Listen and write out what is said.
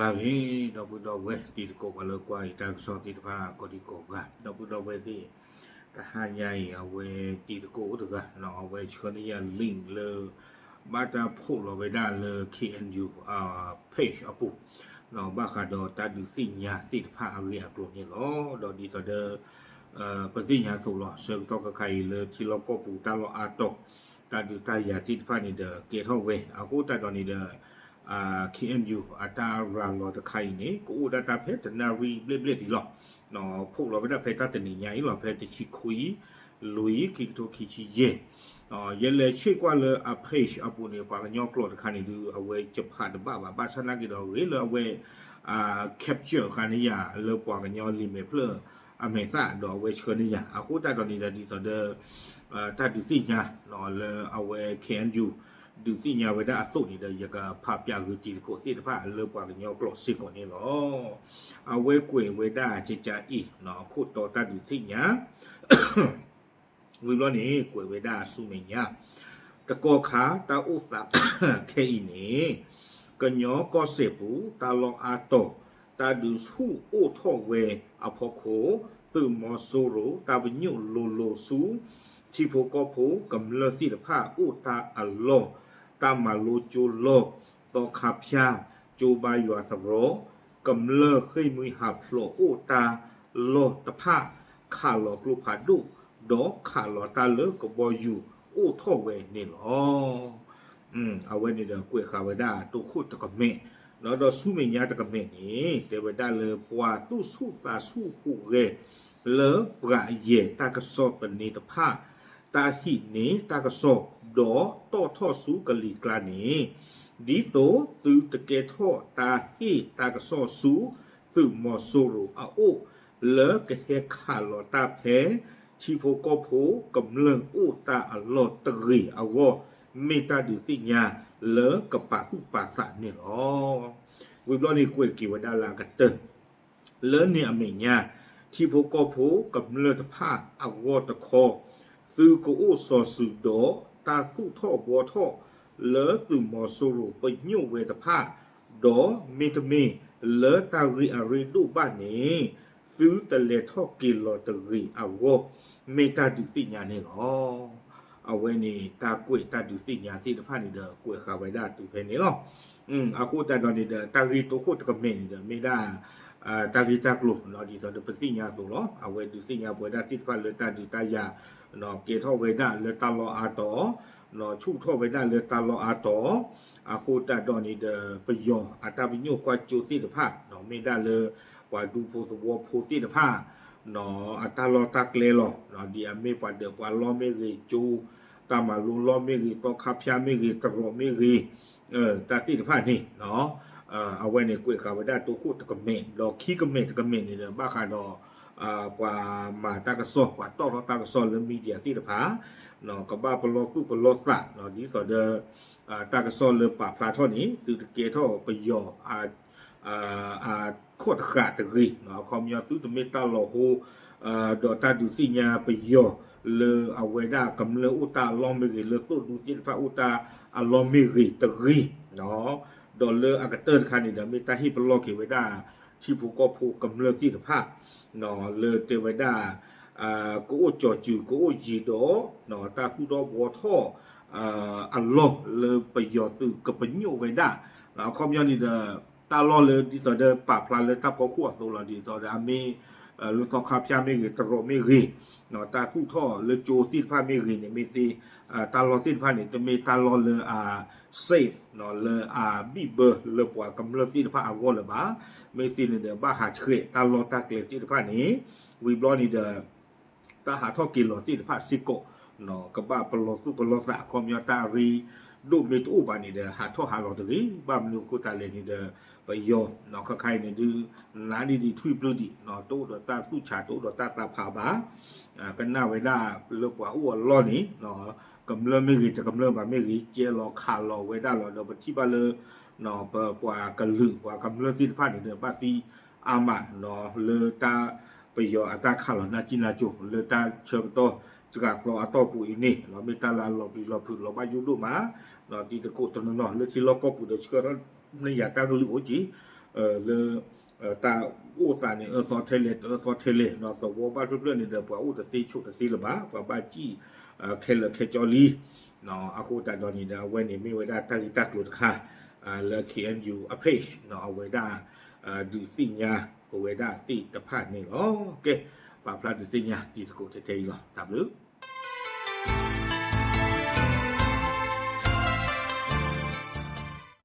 လၢဂ့ၤ ဒီပုၢ်ဒီဝဲၢ်တံၤသကိး ပှၤလၢကွၢ်ယတၢ်ကစီၣ်သ့ၣ်တဖၣ် ကိးဒံကိးဂၤ ဒီပုၢ်ဒီဝဲၢ်သ့ၣ်, တဟါညါအံၤ အဝဲတံၤသကိးအိၣ်တဂၤ အဝဲဆှၢန့ၢ်ယၤ link လၢ ဘၣ်တၢ်ဖီၣ်လီၤဝဲဒၣ်လၢ K N U page အပူၤ, ဘၣ်ဃးဒီးတၢ်ဒုးသ့ၣ်ညါသ့ၣ်တဖၣ်အဂ့ၢ်အကျိၤန့ၣ်လီၤ. ဒီးဒ်သိးဒီး ပသ့ၣ်ညါအသိးလီၤ, ဆၢကတီၢ်ခါခါအံၤလၢထံလီၢ်ကီၢ်ပူၤတၢ်လီၢ်အါတီၤ တၢ်ဒုးတၢ်ယၤသ့ၣ်တဖၣ်န့ၣ်ဒီး ကဲထီၣ်ဝဲ, အဃိသတးဒီးန့ၣ်ဒီး K N U အတၢ်ရၤလီၤတခါအံၤန့ၣ် ကအိၣ်ဒၣ်တၢ်ဖဲတနၣ်ရံၣ်ဘျဲၣ်ဘျဲၣ်ဒံးလီၤ. ဖီၣ်လီၤဝဲဒၣ်ဖဲတၢ်တနံၤညါအံၤလီၤ, ဖဲတဆံခွံ လွံၢ် ခံကထိခံဆံယဲၢ်, ယလဲၤဆ့ၣ်ကွၢ်လၢအ page အပူၤန့ၣ် ပှၤကညီကျိာ်တခါန့ၣ်ဒုး အဝဲယဖးတဘၣ်ဘၣ်, ဘၣ်ဆၣ်နာ်က့ဒီးဂ့ၤလၢအဝဲ capture ဃာ်န့ၢ်ယၤလၢပှၤကညီလံာ်မဲာ်ဖျၢၣ် အမဲာ်သၣ်ဒီးအဝဲဆှၢန့ၢ်ယၤ, အဃိသတးဒီးန့ၣ်ဒီး ဒ်သိးဒီး တၢ်ဒုးသ့ၣ်ညါလၢအဝဲ K N U ဒုးသ့ၣ်ညါဝဲဒၣ်အသိးန့ၣ်ဒီး ယကဖးပၠးဂ့ၤတံၤသကိးသ့ၣ်တဖၣ်လၢပှၤကညီကျိာ်စ့ၢ်ကီးန့ၣ်လီၤ. အဝဲကွဲးဝဲဒၣ်ကကးအံၤ အခိၣ်တီတၢ်ဒုးသ့ၣ်ညါ ဝံၤဘျီန့ၣ် ကွဲးဝဲဒၣ်ဆူမဲာ်ညါ, တကီၢ်ခါတၢ်အိၣ်သးခဲအံၤန့ၣ် ကညီကီၢ်စဲၣ်ပူၤ တၢ်လီၢ်အါတီၤ တၢ်ဒုးဆူၣ်အိၣ်ထီၣ်ဝဲအဖီခိၣ် သုးမီၤစိရိၤ တၢ်ပညိၣ်လိၤလိၤဆူ ထံဖိကီၢ်ဖိကမျၢၢ်သ့ၣ်တဖၣ်အိၣ်တၢ်အလီၢ်, တၢ်မၤလိကၠိလီၢ်, သီခါဖၠါ, ကၠိဘါယွၤသရိာ်, ကမျၢၢ်ဃ့ၢ်မှံဟးဖျိးအိၣ်တၢ်လီၢ်တဖၣ် ခးလီၤကျိဖးဒိၣ် ဒီးခးလီၤတၢ်လၢကဘီယူၤအိၣ်ထီၣ်ဝဲန့ၣ်လီၤ. အဝဲန့ၣ်ဒီးကွဲးဃာ်ဝဲဒၣ်တိခိၣ်တကမဲာ်, ဒီးဆူမဲာ်ညါတကမဲာ်န့ၣ် တဲဝဲဒၣ်လၢပှၤသူၣ်ဆူၣ်သးဆူၣ်ဟူးဂဲၤ လၢပှၤယဲၢ်တၢ်ကစီၣ်သန့တဖၣ် တၢ်ဟံးန့ၢ်တၢ်ကစီၣ် ဒီးတီၣ်ထီၣ်ဆူကလံၤကျါန့ၣ် ဒ်သိးသုတကဲထီၣ်တၢ်ဟ့ၣ်တၢ်ကစီၣ်ဆူ သုးမီၤစိရိၤအအိၣ် လၢကဟဲခးလီၤတၢ်ဖဲ ထံဖိကီၢ်ဖိကမျၢၢ်အိၣ်တၢ်အလီၢ်တဂ့ၤအဂီၢ် မ့ၢ်တၢ်ဒုးသ့ၣ်ညါလၢကပာ်သူၣ်ပာ်သးန့ၣ်လီၤ. ဝံၤဘျီန့ၣ်ကွဲးက့ၤဝဲဒၣ်လၢအကတၢၢ် လၢန့ၣ်အမဲာ်ညါ ထံဖိကီၢ်ဖိကမျၢၢ်တဖၣ်အဂီၢ်တခီ သုကအိၣ်စီၤစုၤဒီးတၢ်သူၣ်ထီၣ်ဘှီထီၣ်လၢသုးမီၤစိရိၤပညိၣ်ဝဲတဖၣ်, ဒီးမ့တမ့ၢ်လၢတၢ်ဂ့ၢ်အရ့ဒိၣ်ဘၣ်န့ၣ် သုတလဲၤထီၣ်က့ၤလီၤတဂ့ၤအဂီၢ် မ့ၢ်တၢ်ဒုးသ့ၣ်ညါန့ၣ်လီၤ. အဝဲန့ၣ်တၢ်ကွဲးတၢ်ဒုးသ့ၣ်ညါသ့ၣ်တဖၣ်န့ၣ်ဒီး ကွဲးဃာ်ဝဲဒၣ်တုၤဖဲန့ၣ်လီၤ. အဃိသတးဒီးန့ၣ်ဒီး တၢ်ဂ့ၢ်တိခိၣ်တကမဲာ်န့ၣ်ဒီး မ့ၢ်ဒၣ် တၢ်ဂ့ၢ်တၢ်ကျိၤလီၤ ဒ်သိးဒီးပသ့ၣ်ညါအသိးလီၤ. အဝဲဒုးသ့ၣ်ညါပဝဲဒၣ်သ့ၣ်တဖၣ်လၢတၢ်ဒုးတၢ်ယၤ ကဲထီၣ်ဝဲဒၣ်လၢတၢ်လီၢ်အါတီၤ, ဆူၣ်ထီၣ်ဝဲဒၣ်လၢတၢ်လီၢ်အါတီၤ, အဃိသတးဒီးန့ၣ်ဒီး ပယီၤအတၢ်ပညိၣ်ကွၢ်ကၠိသ့ၣ်တဖၣ် မ့ၢ်ဒၣ်လၢ ပှၤဒူဖိသဝီဖိသ့ၣ်တဖၣ် အတၢ်လီၢ်တၢ်ကျဲလီၤ. ဒ်အမ့ၢ်ပှၤဒၢးပှၤလီၢ်မ့ၢ်ဂ့ၤ, ကၠိ တၢ်မၤလိလီၢ်မ့ၢ်ဂ့ၤ, သီခါဖၠါမ့ၢ်ဂ့ၤ, တရီးမ့ၢ်ဂ့ၤ, တၢ်သ့ၣ်တဖၣ်န့ၣ် အဝဲန့ၣ်ကွဲးဃာ်ဝဲဒၣ်တိခိၣ်တကမဲာ်, ဒီးခံကမဲာ်တကမဲာ်န့ၣ်ဒီး ဘၣ်ဃးဒီး ပှၤမၤတၢ်ကစီၣ် ပှၤတီၣ်ထီၣ်တၢ်ကစီၣ်လၢ media သ့ၣ်တဖၣ် ကဘၣ်ပလီၢ်သူၣ်ပလီၢ်သး ဒ်သိးဒီး တၢ်ကစီၣ်လၢပာ်ဖျါထီၣ်န့ၣ် သုတကဲထီၣ်ပယီၤ အခီၣ်တဃာ်တဂ့ၤ, အခီပညီသုတမ့ၢ်တၢ်လီၤဟိ ဒီးတၢ်ဒုးသ့ၣ်ညါပယီၤ လၢအဝဲဒၣ်ကမျၢၢ်အိၣ်တၢ်အလီၢ်မ့ၢ်ဂ့ၤ, လၢသိၣ်ဒူသ့ၣ်တဖၣ်အိၣ်တၢ်အလီၢ်မ့ၢ်ဂ့ၤတဂ့ၤ, ဒီးလၢအကတၢၢ်တခါန့ၣ်ဒီး မ့ၢ်တၢ်ဟ့ၣ်ပလီၢ်က့ၤဝဲဒၣ် ထံဖိကီၢ်ဖိကမျၢၢ်သ့ၣ်တဖၣ် လၢတဲဝဲဒၣ် ကအိၣ်ကၠီၤစုၤ ကအိၣ်ယံၤဒီး တၢ်သူၣ်ထီၣ်ဘှီထီၣ် အလီၢ်လၢပယီၤသုးကပညိၣ်ဝဲဒၣ်, အခီပညီန့ၣ်ဒီး တၢ်လီၢ်လၢဒ်သိးဒီးပာ်ဖျါလၢတၢ်ဖီခိၣ်အသိးလီၤ, ဒ်သိးဒီးအမ့ၢ် လၢသီခါဖၠါမ့ၢ်ဂ့ၤ, တရီးမ့ၢ်ဂ့ၤ, တၢ်သူၣ်ထီၣ်လၢကၠိသ့ၣ်တဖၣ်မ့ၢ်ဂ့ၤန့ၣ် မ့ၢ်သ့ တၢ်လီၢ်သ့ၣ်တဖၣ်န့ၣ် တမ့ၢ်တၢ်လီၢ်လၢအ safe လၢအဘံၣ်ဘၢလၢပှၤကမျၢၢ်သ့ၣ်တဖၣ်အဂီၢ်လၢၤဘၣ်. မ့ၢ်သ့န့ၣ်ဒီး ဘၣ်ဟးဆှဲးတၢ်လီၢ်တၢ်ကျဲသ့ၣ်တဖၣ်န့ၣ် ဝံၤဘျီန့ၣ်ဒီး တၢ်ဟးထီၣ်က့ၤလီၤသ့ၣ်တဖၣ်စ့ၢ်ကီး ကဘၣ်ပလီၢ်သူၣ်ပလီၢ်သး အခီပညီတၢ်ရ့ဒိၣ်မ့ၢ်တအိၣ်ဘၣ်န့ၣ်ဒီး ဟးထီၣ်ဟးလီၤတဂ့ၤ, ဘၣ်မနုၤအဃိသတးလဲၣ်န့ၣ်ဒီး ပယီၤ ခါခါအံၤန့ၣ်ဒုး နးဒံးဒံးထွံၣ်ပျုၢ်ဒံး တအိၣ်ဒီးတၢ်သူၣ်ဆး တအိၣ်ဒီးတၢ်သးဖးဘၣ်, ကနၣ်ဝဲဒၣ်လၢပှၤအိၣ်အလီၢ်န့ၣ် ကမျၢၢ်မ့ၢ်ဂ့ၤ တကမျၢၢ်ဘၣ်မ့ၢ်ဂ့ၤ ကဲလီၤခးလီၤဝဲဒၣ်လီၤ. ဒီးပထံၣ်ဘၣ်လၢ ပပှၤကလုာ်ပှၤကမျၢၢ်သ့ၣ်တဖၣ်န့ၣ်ဒီး ဘၣ်သံအါမး လၢတၢ်ပယီၤအတၢ်ခးလီၤနၢ်ကံၢ်နၢ်ကၠိ လၢတၢ်ဆၢကတီၢ်စှၤသီအတီၢ်ပူၤအံၤန့ၣ် မ့ၢ်တၢ်လၢအလီၤပျံၤလီၤဖုးလီၤဘၣ်ယိၣ်ဒိၣ်မး, တံၤသကိးတနီၤနီၤလၢထံလီၢ်ကီၢ်ပူၤဒီးဆှၢထီၣ်န့ၢ်ယၤတၢ်ကလုၢ်အိၣ်က့ၤ, လၢ တၢ်အိၣ်သးန့ၣ် အၢသီထဲလဲၣ် တအၢသီထဲလဲၣ် ဒီးသဝီဘၣ်ဖျၢၣ်ဖျၢၣ်န့ၣ်ဒီး ပှၤအိၣ်တသ့ဆိးတသ့လၢၤဘၣ် ပှၤဘၣ်စံၣ် ခဲလၢာ်ခဲကၠီလံ. အဃိသတးဒီးန့ၣ်ဒီး အဝဲန့ၣ်မ့ၢ်ဝဲဒၣ်တၢ်ဂ့ၢ်တၢ်ကျိၤတခါ လၢ K N U အ page အဝဲဒၣ် ဒုးသ့ၣ်ညါပဝဲဒၣ်သ့ၣ်တဖၣ်န့ၣ်လီၤ. ကဲ ပာ်ဖျါဒုးသ့ၣ်ညါတံၤသကိးထဲထဲအံၤလီၤ. တၢ်ဘျုး